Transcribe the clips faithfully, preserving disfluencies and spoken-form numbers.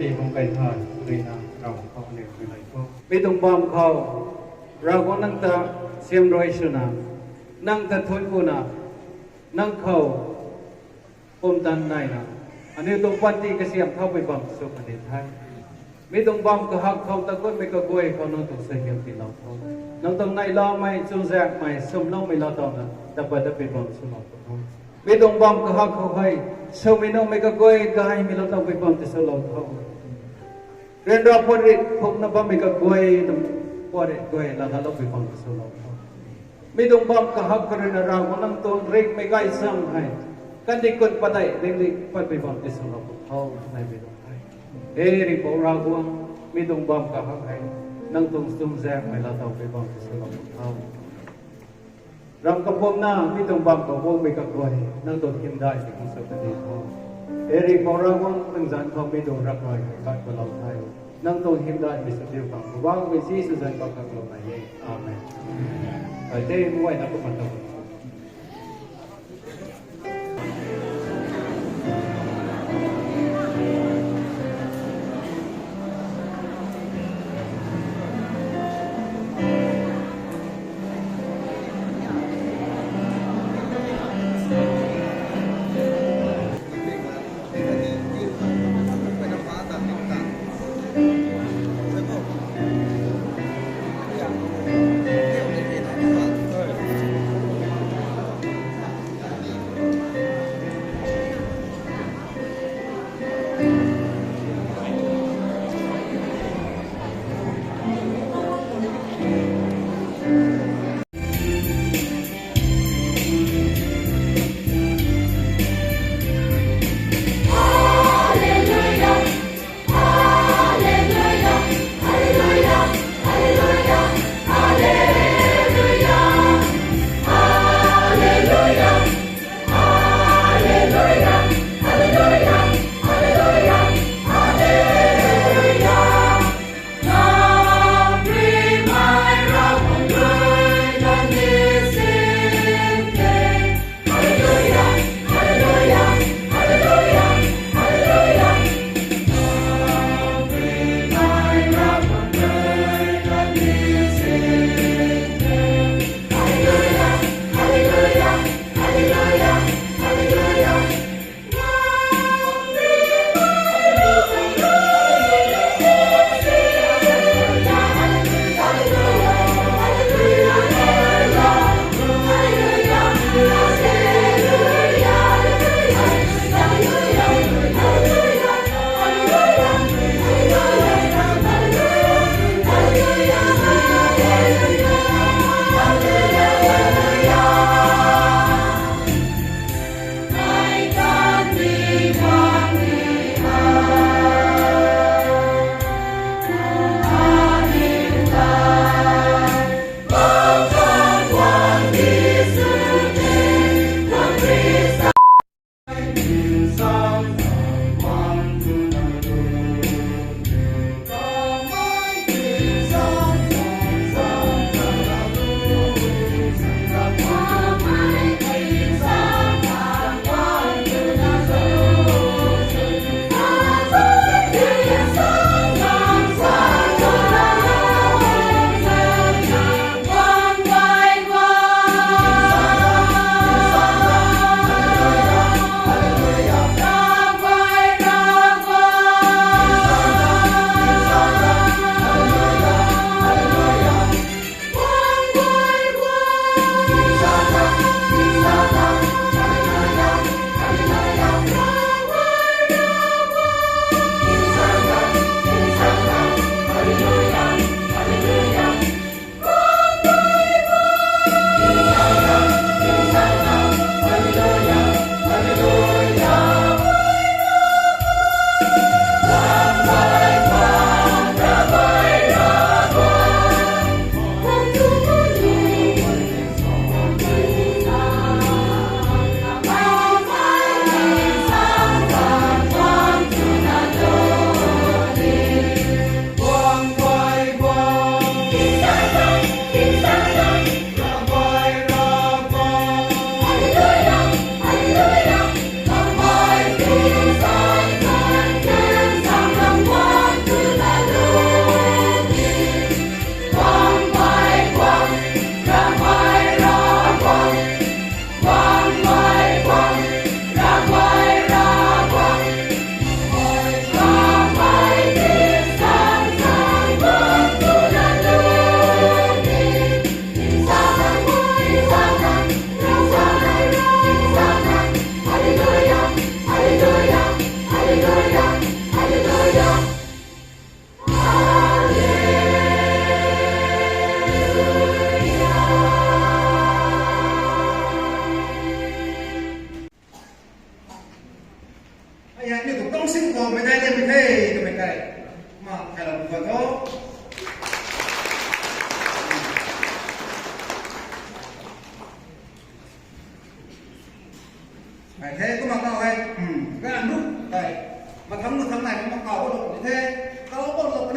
Ti bam kai tha, rui na, Ravguangc khou aniu rui lai khou. Mi tuang bam khou, Ravguangc nang ta siam rui swna, nang ta thuanc kuna, nang khou pumtan naina, aniu tuang panty kasiam khou pui bam sw kani the. Mi tuang bam kahak khou ta kummei kaguay khou nang tuang suaihiam tiilou tho. Nang tuang neiloumei, chuzaenghmei, sumloumei laa tawna, tabui ta pui bam swlou tho. Mi tuang bam kahak khou hei, swmei nunmei kaguay gaymei laa tawna pui bam tiswlou tho. Ryanra puat rit phukna bammei kaguay, puat rit guay laa gaylou pui bam tiswlou tho. Mi tuang bam kahak khou rui na Ravguangc nang tuang ringhmei gaychamv hei, kandih kut padeih ringh ringh pat pui bam tiswlou tho, nai mi tuang hei. He Ringhpouc Ravguangc, mi tuang bam kahak hei, nang tuang chuzaenghmei laa tawna pui bam tiswlou tho. Ram kapumna mi tuang bam khou guangmei kaguay, nang tuang hymdaihmei khang sw kani tho. He Ringhpouc Ravguangc, nang zanc khou mi tuang ravkai hei kat palou the. Nang tuang hymdaihmei sw diu khang, Poubauhmei Jisu zanc khou kaklou nai e. Amen. Kai te, muayna kumna tau.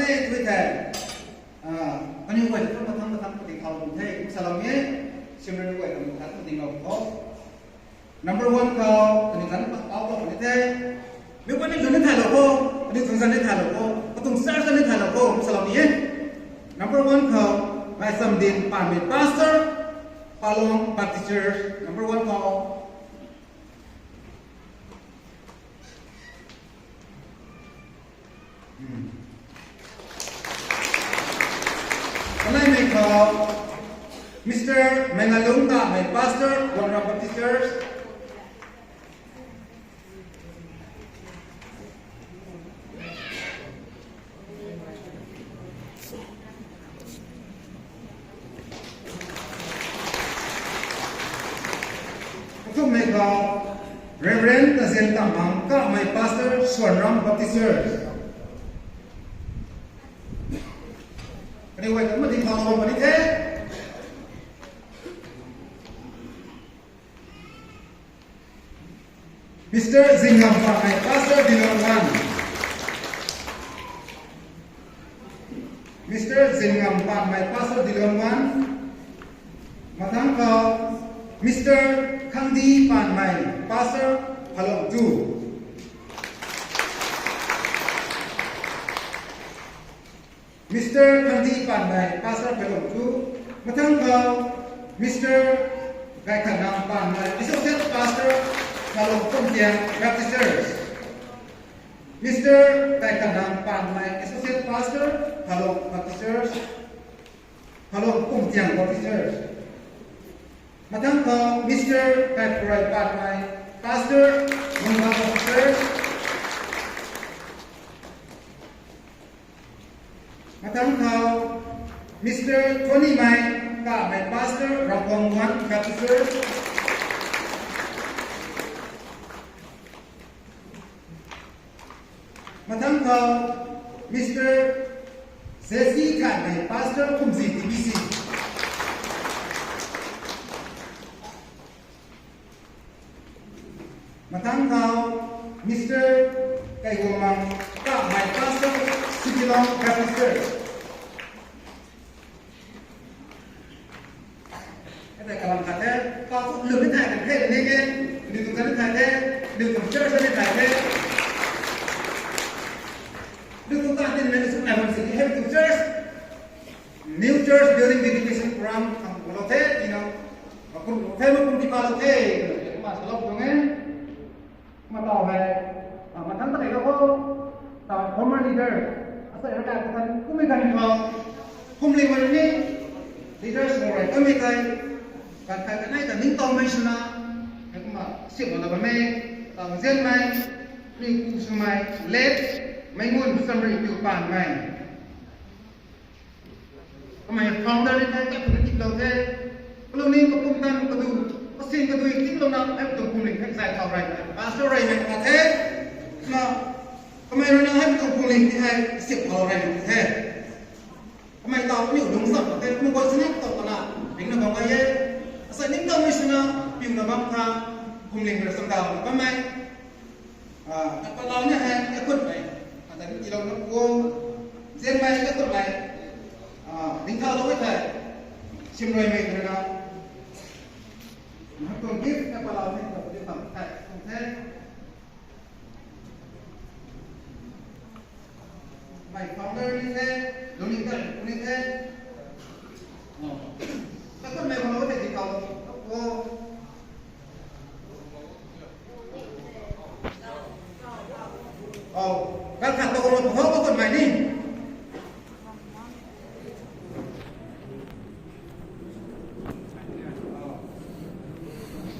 Tui the. Kaniw guay ta mathang mathang pating khou lou the. Kum salou ni e. Simran guay ta mathang pating lou tho. Number one khou, kaniw zanc pa pau lou ni the. Mi kaniw zanc ni thaylou kho, kaniw tuang zanc ni thaylou kho, katuang church zanc ni thaylou kho, kum salou ni e. Number one khou, Maisamdin Panmei Pastor, Palong Baptist Church, number one khou. Kanaimei khou, Mister Mengalung Kamei, Pastor, Wanra Baptist Church. Kathumhmei khou, Reverend Tazian Tamang Kamei, Pastor, Suanram Baptist Church. Kaniw guay ta mating khou lou puni the. Mister Zingam Panmei, Pastor, Dilong Wan. Mister Zingam Panmei, Pastor, Dilong Wan. Mathang khou, Mister Khangdi Panmei, Pastor, Phalong two. Mister Khangdi Panmei, Pastor, Phalong two. Mathang khou, Mister Gaikhanang Panmei, Associate Pastor, Phalong Pumtiang Baptist Church. Mister Gaikhanang Panmei, Associate Pastor, Phalong Baptist Church, Phalong Pumtiang Baptist Church. Mathang khou, Mister Kaiphurai Panmei, Pastor, Mungga Baptist Church. Mathang khou, Mister Thonimei Kamei, Pastor, Ravguangc Baptist Church. Mathang khou, Mister Zesi Khanmei, Pastor, Kumzi T B C. Mathang khou, Mister Kaiguangmang Kamei, Pastor, Sikilong Baptist Church. Kata kalam khat the, kau thu lwm ni thay kan the, ni ke, lwm tu kan thay the, lwm tu church ni thay the. Lwm tu kan tin mei suk nai bam si, hei tu church, new church building dedication program khang lou the, you know, makum lou the, makum tipa lou the, ma salou tuang e. Kumna taw hei, mathang ta neilou kho, taw former leader, asei rui kai ta kummei ganv khou, kumling wan ni, leaders khou rui kummei kai, ganv kai kanei ta ningtowmei swna, hei kumna sip wana bammei, taw zianmei, ni ku swmei, late, mei ngun samrui piu panmei. Kamei founder ni the, kakhun ni tiplou the. Kalung ni kapumtan kadu, kasing kadu i tinglouna, hei tuang pumling the, zay thau rey, pastor rey mei ka the. Na, kamei rui na hei tuang pumling ti hei sip thau rey mei the. Kamei taw ni lung zam ka the, mung guay sini taw kana, ringna bam ka e. Asei ningtowmei swna, piuna bam kha, pumling rui samdau na bammei. Kapalau ni hei, kakhunmei, ata ni tilouna pu, zianmei kakhunmei, ningthaulou e thei, simruimei ruina, mei tuang gift kapalau ni, kapalau ni tham thei, tuang the. Mei founder ni the, lungning ta ni the. Kakhunmei khou lou the tikhou, o. O, ganv khat ta khou lou pwkhou kakhunmei ni.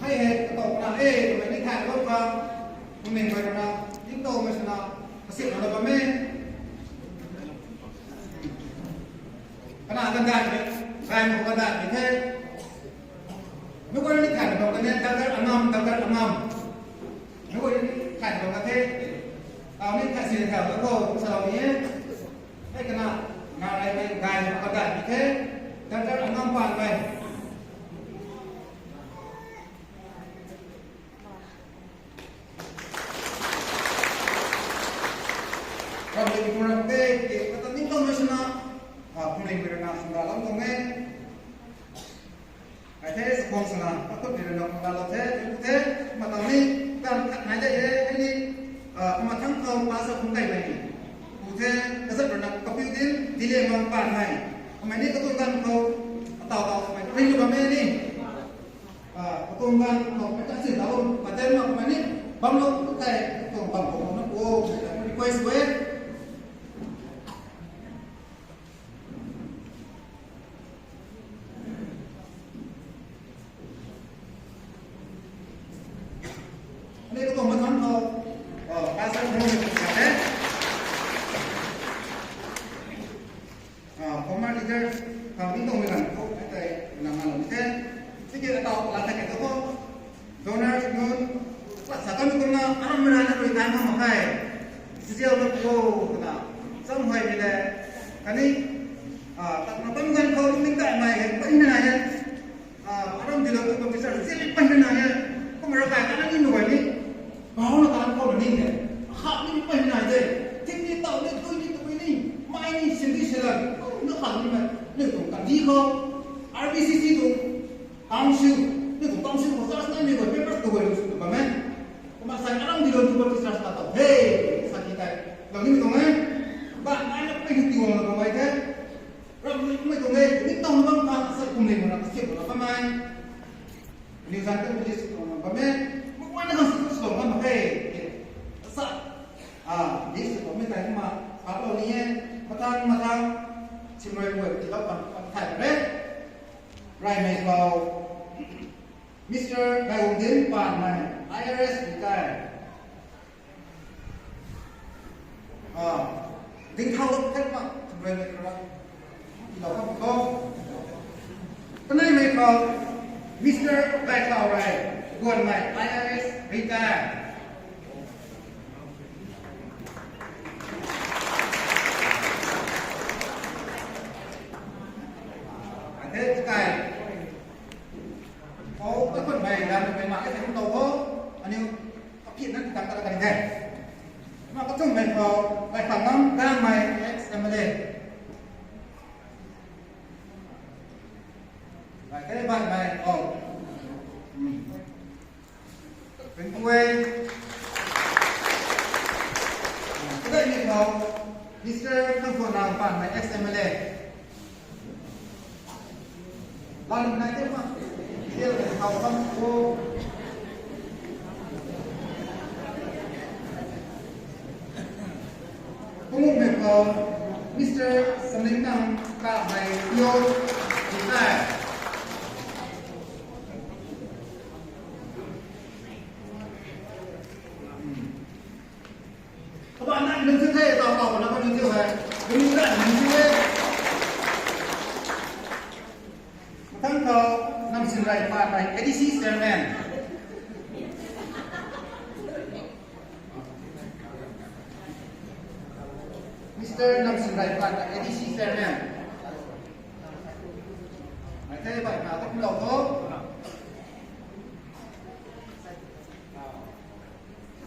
Hei hei, katow kana e, twmei ni thay lou kha, kumning bai rana, ningtowmei swna, kasip na lou bam e. Kana gandai ni, gay mak gandai ni the. Meic guay ni thay na bam kan e, Doctor Angam, Doctor Angam. Meic guay ni thay na bam kan the. Taw ni thay si thay na bam khou, salou ni e. Hei kana, na rey mei gay mak gandai ni the. Doctor Angam Panmei. Ramling tuang ram tei, tei kata ningtow Lam tuang e. Kai the, sakhwang sana, kakut ni rana, kala lo the, tu the, matang ni, kan khat nai de, he, he ni, ah, kuma thang khou, pa sa khung kai mai ni. Tu the, kazat rana, kapiu din, dile mang pan mai. Kamei ni katuang ganv khou, atau tau, kamei ring lu bam e ni. Ah, katuang ganv khou, mei ta sin tau, paten mak kamei ni, bam lo, tu kai, katuang bam khou, na po, request we. Ani katuang mathang khou, ah, pastor khou sa the. Ah, former leader, khang ni tuang mi ganv khou, ai tei, nang ngalou ni the. Tiki atau la the ke tu khou. Donor nun, kla sa kan kumna, aram mei rana rui tai mak mak khe. Sisial na po, kana, sam huay mi le, kani, ah, tak na bam ganv khou, ning tai mai he, pai na he. Ah, aram dilo tu bam sar, sili pai na he. Kumna kai kana ni nuai ni. Bau na kan khou na ning he. Ha, ni pai na he. Ting ni tau ni, tui ni, tui ni. Mai ni, sin ni, sila. Na kan ni mai. Ni tuang kan di khou. R B C C tuang. Council, ni tuang council khou church nai ni guay members tu guay lu sw tu bam e. Kumna sa aram dilo tu Baptist church ta tau. Hey, sa ki tai. Lang ni tuang e. Ba nai na pai ni tiwang la bam e the. Ram ni kumna tuang e. Ni tuang bam kha sa kum ni mana kasi la bam e. Ni zan tu Baptist tuang bam e. Mak wan na kan sa tu sa bam e. Sa. Ah, ni sa bam e tai ma. Sa lo ni e. Matang, matang. Simroi guay ti lo bam. Thai re. Raimei khou, Mister Gaigongdin Panmei, I R S retire. Ah, ding thau lou thek ma, raimei khou ra. Ilou khou khou. Kaneimei khou, Mister Gaikau Rai, Guanmei, I R S retire. Ate kai. Khou kakhun mei lam mei mak e thei kum tou khou, aniu kapit na tang ta kani the. Ma kachung mei khou, mei khang ngam gang mei ex M L A. Mei the ban mei khou. Hmm. Ringpu e. Kadai ni khou, Mister Thangphuanang Panmei ex M L A. Lalum nai te ma. Sel khou bam khou. Kungmei khou Mister Samlingtang Kamei Teo, retire. Kabaanc nai nunc chu the, tau tau na nunc chu hei. Nunc nai nunc chu the. Mathang khou Namsinrai Panmei A D C chairman. Mister Namsinrai Panmei A D C chairman. Mei the bai na tak lou khou.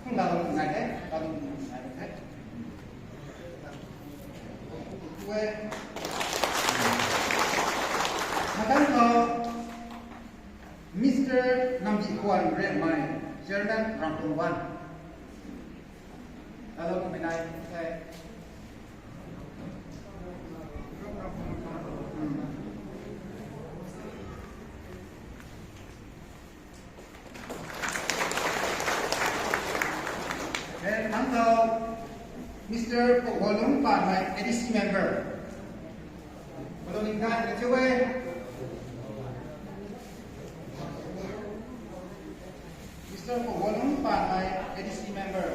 Kung lalou nai the, lalou nai the. Wei. Mathang khou Mister Namdihkhuan Remei, Chairman Ramthungwan. Lalou mei nai the. Hmm. Then, mathang khou, Mister Pokholung Panmei, A D C member. Pokholung Panmei, A D C member. Mister Pokholung Panmei, A D C member.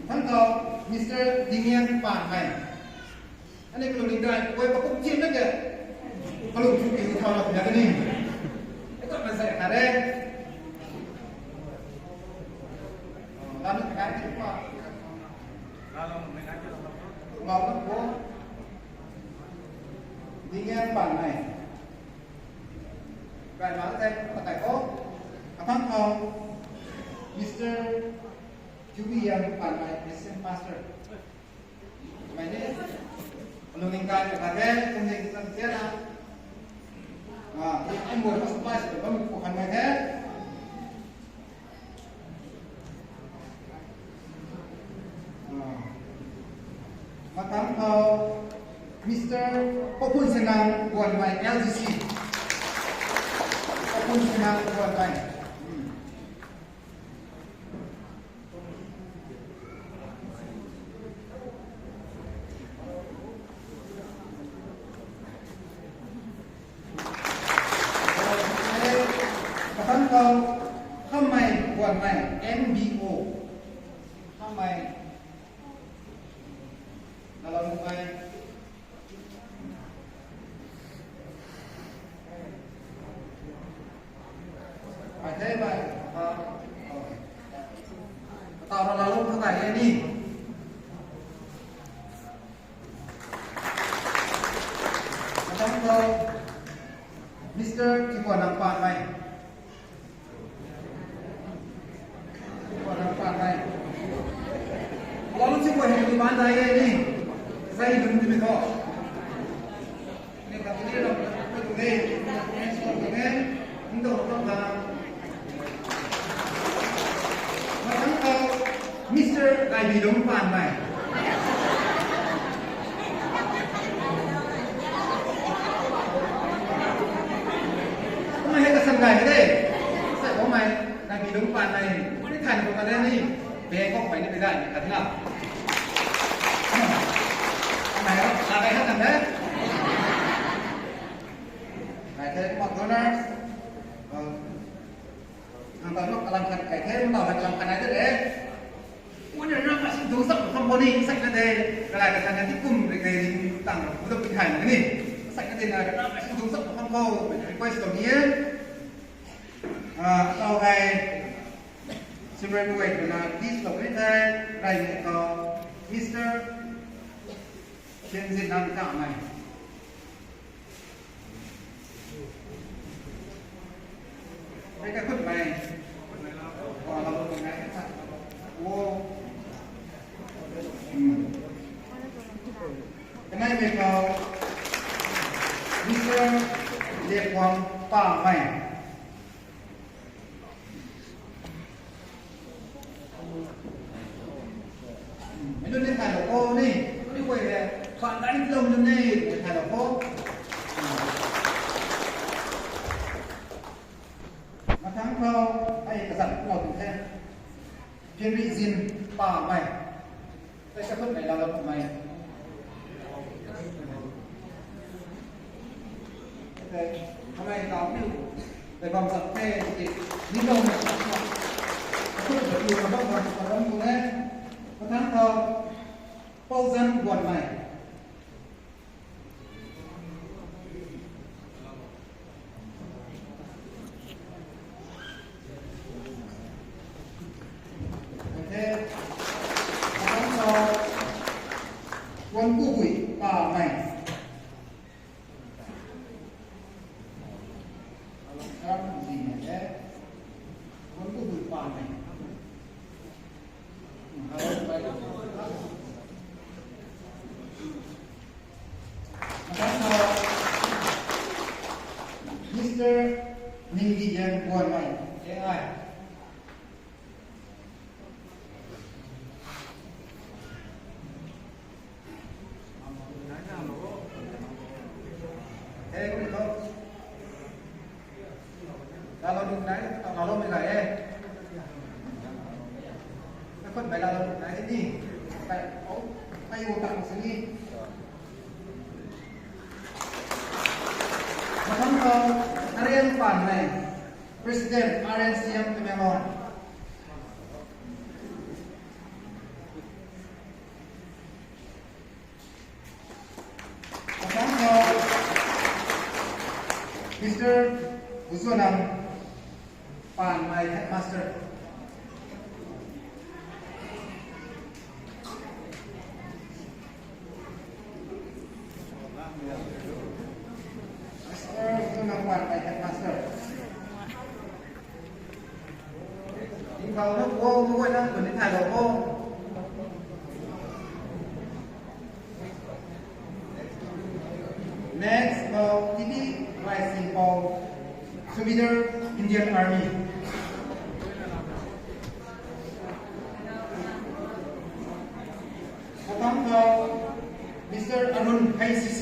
Mathang khou, Mister Dingian Panmei. Ani kalung ni dai, wei pakum chin na ke. Kalung chu ki thau la pina kani. Eka na sai kha re. Lam ni kai ti pa. Lam ni kai ti pa. Lam ni ko. Dingian Panmei. Pai ma tei, pakai ko. Kathang khou, Mister Jubian Panmei, Assistant Pastor. Mei ni, alung ning kai ka the, kum ning kan tia na. Ah, ai mo ko supply se bam ko khan mei the. Mathang khou Mister Popun Senang Guanmei L G C. Popun Senang Guanmei. Kathang khou Khammei Guanmei M B O. Khammei. Lalam mei. Ai the mei. Tau na lalam kha kai ni. Kathang khou Mister Kikwanang Panmei. Kikwanang Panmei. Lalu si ko hei ni ban dai e ni. Sai dun ni ko. Ni ka ni ram ko de. Ni ko de. Ni do ko ka. Mathang khou Mister Gaibilung Panmei. Kumna hei kasan gay de. Sai kumna Gaibilung Panmei. Ni thay ko ka de ni. Bangkok mei ni pi gay ni ka na. Kumna hei ka gay ha kan de. Gay the mak donors. Nang ta lok kalam khat kai the, nang ta kalam khat nai de le. Wan na ma sing dong sak kham bo ni, sak na de. Kalai ka kan na ti kum ri de ni tang bu da pi thai ni. Sak na de na ka ma sing dong sak kham bo. Request to ni. Ah, tau hai. Simran wei na this to ni thai, rai ni ko. Mister Tenzin Nang Kamei. Hei kakhut mei. Wo. Kanei mei khou Mister Lepuang Pamei. Mei nunc ni thay lou kho ni, ni guay le, khan gari lou nunc ni, ni thay lou kho. Mathang khou, ai kazanc lou tu the. Phiri Zin Pamei. Tei sa khut mei la lou mei. Tei, kamei tau niu. Tei bam zak the, tiki, ni lou mei sa khut. Khut mei tu na bam bam, bam bam tu ne. Mathang khou, Pauzan Guanmei. Wan Pu Bui Pamei. Wan Pu Bui Pamei. Mathang khou, Mister Ningdi Yen Guanmei, A I. Hey, good luck. Lalo nung nai, lalo mei lai e. Kakhut mei lalo nung nai ni. Pai, oh, pai wo tang sini. Mathang khou, Naren Panmei, President, R N C M Tamenglong. Mathang khou, Mister Buzonam Panmei, Headmaster. Mister Buzonam Panmei, Headmaster. Khou na po, mei guayna tuni thay lou o. Next, uh, T D Rai Singh Paul, Subedar, Indian Army. Mathangc khou, Mister Arun H C C.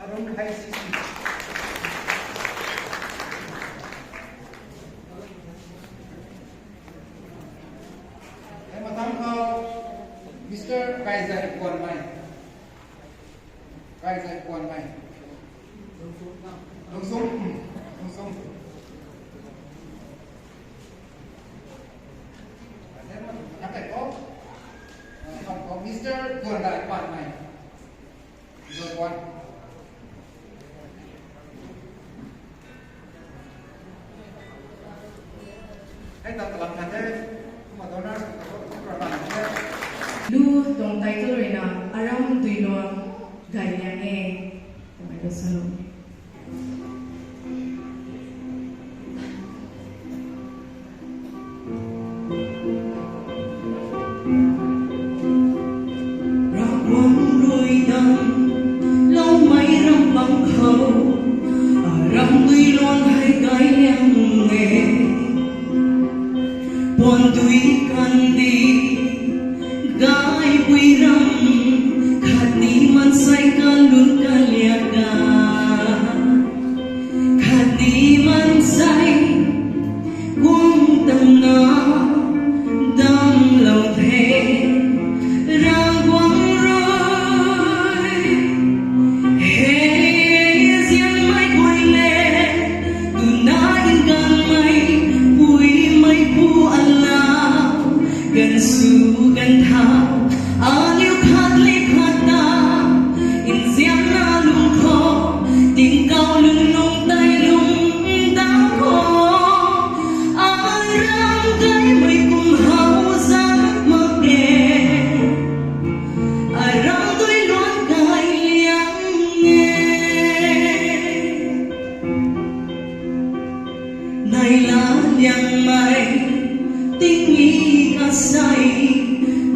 Arun H C C. Hei mathangc khou, Mister Kaizai Kuanmei. Kaizai Kuanmei. Lungsung, hmm, Lungsung. Hei mathangc khou, uh, Mister Tuandai Kuanmei. Zone one. Hei ta kalam khat the, kumna donors, kumna donors. Lu tuang title ruina Aram Duiluang Gay Liang e. Twmei ta salou. Ravguangc rui dam, loumei ram bang khou, Aram Duiluang hei gay liang e. Puan dui kandih, gaybui ram, khatni mansei kalun kaliak a, khatni mansei guang tamna damlou the, Ravguangc rui. Hei zianmei guay le, tuna nganvmei puimeipu alau, ganv sw ganv thau, aniu khat le khat ta nzianna lung khou, tingkauh lungc lung tei lungc dau khou, Aram gaymei kum hou zat mak e. Aram Duiluang gay liang e. Neihla liangmei, tingmik asei,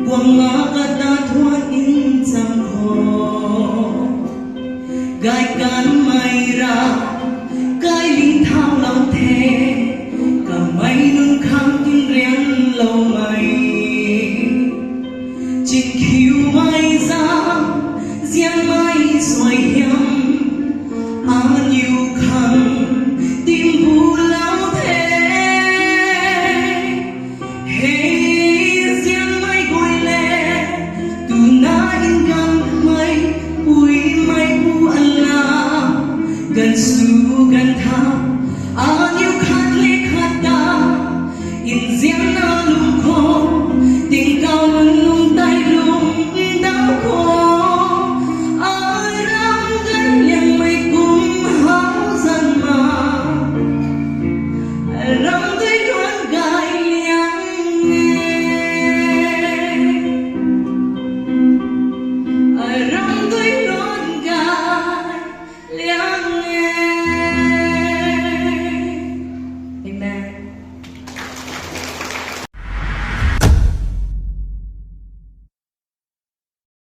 guangna kata thuan ncham khou, gay kanmei ra, gay ling thaulou the.